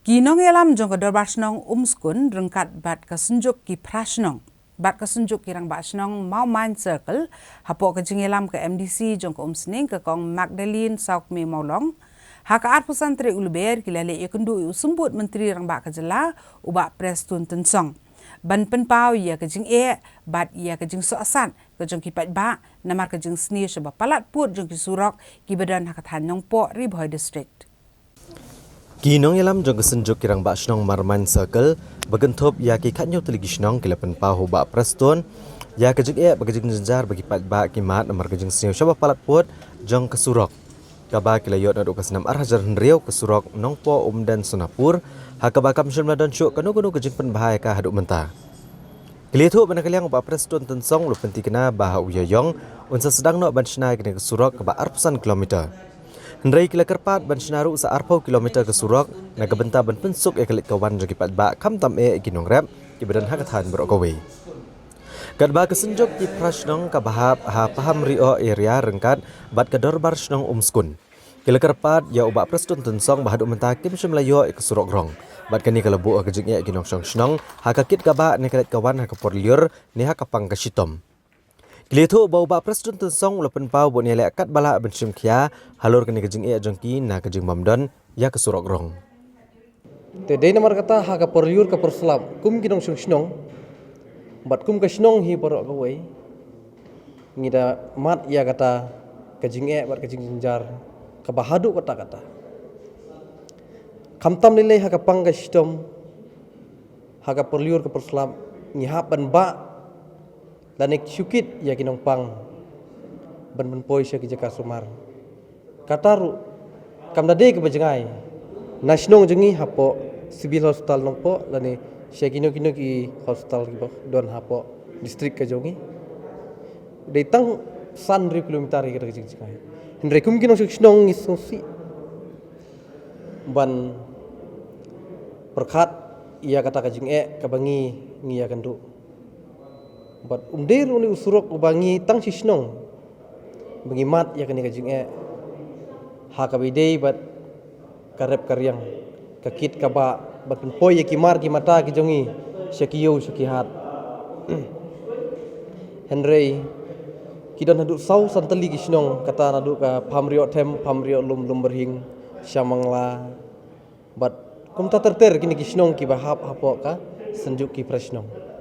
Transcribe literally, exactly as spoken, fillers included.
Ki nongïalam jong ka Dorbar Shnong Umskun ryngkat bad ka Synjuk ki Phra Shnong bad ka Synjuk ki Rangbah Shnong Mawmain Circle hapoh ka jingïalam ka M D C jong ka Umsning, ka Kong Magdalene Sawkmie Mawlong, ha ka arphew san tarik u Lber ki la leit ïakynduh ïa u Symbud Myntri Rangbah ka Jylla, u Bah Prestone Tynsong, ban pynpaw ïa ka jingeh bad ïa ka jingsohsat ka jong ki paidbah namar ka jingsniew shaba palat pud jong ki surok kiba don ha ka thaiñ Nongpoh, Ri Bhoi District. Ki nongïalam jong ka Synjuk ki Rangbah Shnong Mawmain Circle, ba kynthup ïa ki khathynñiew tylli ki shnong, ki la pynpaw ha u Bah Prestone ïa ka jingeh bad ka jingjynjar ba ki paidbah ki mad namar ka jingsniew shaba palat pud jong ka surok, kaba ki la ïoh naduh ka snem ar hajar hynriew, ka surok Nongpoh Umden Sonapur, ha kaba kam shym la don shuh kano kano ka jingpynbha ïa ka haduh mynta. Ki la ïathuh ba na ka liang u Bah Prestone Tynsong u la pynthikna ba ha u Ïaïong un sa sdang noh ban shna ïa kane ka surok kaba arphew san kilometer. Hynrei ki la kyrpad ban shna ruh sa arphew kilometer ka surok na ka bynta ban pynsuk ïa ka leit ka wan jong ki paidbah, khamtam eh ïa ki nongrep kiba don ha ka thaiñ baroh kawei. Katba ka Synjuk ki Phra Shnong kaba hap ha Pahamrioh area ryngkat bad ka Dorbar Shnong Umskun, ki la kyrpad ïa u Bah Prestone Tynsong ba haduh mynta kim shym la ïoh ïa ka surok rong, bad kane ka la buh ha ka jingeh ïa ki nongshong shnong ha ka kit ka bah ne ka leit ka wan ha ka por lyiur ne ha ka pang ka shitom. Ki la ïathuh ba u Bah Prestone Tynsong u la pynpaw ba un ïaleh katba lah ban shim khia halor kane ka jingeh jong ki na ka jingbym don ïa ka surok rong. Te dei namar kata ha ka por lyiur ka por slap, kum ki nongshong shnong bad kum ka shnong hi baroh kawei, ngi da mad ïa kata ka jingeh bad ka jingjynjar kaba haduh katta katta. Khamtam lei lei ha ka pang ka shitom, ha ka por lyiur ka por slap, ngi hap ban bah lane shu kit ïa ki nongpang ban pynpoi sha ki jaka sumar. Kata ruh kam da dei kaba jngai na shnong jong ngi hapoh Civil Hospital Nongpoh lane sha kino kino ki hospital kiba don hapoh district ka jong ngi. Dei tang san hynriew kilometer ïa kata ka jingjngai. Hynrei kum ki nongshong shnong ngi sngewsih ban pyrkhat ïa kata ka jingeh kaba ngi, ngi ïakynduh. Bad um dei ruh une u surok uba ngi tang shi shnong ba ngi mad ïa kane ka jingeh ha kaba ïadei bad ka rep ka riang, ka kit ka bah, ban pynpoi ïa ki mar ki mata ki jong ngi sha ki ïew sha ki hat. Hynrei ki don haduh saw san tylli ki shnong, kata naduh ka Pamrioh Them, Pamrioh Lum, Lumbyrhing, Shamangla, bad kumta ter ter kine ki shnong kiba hap hapoh ka Synjuk ki Phra Shnong.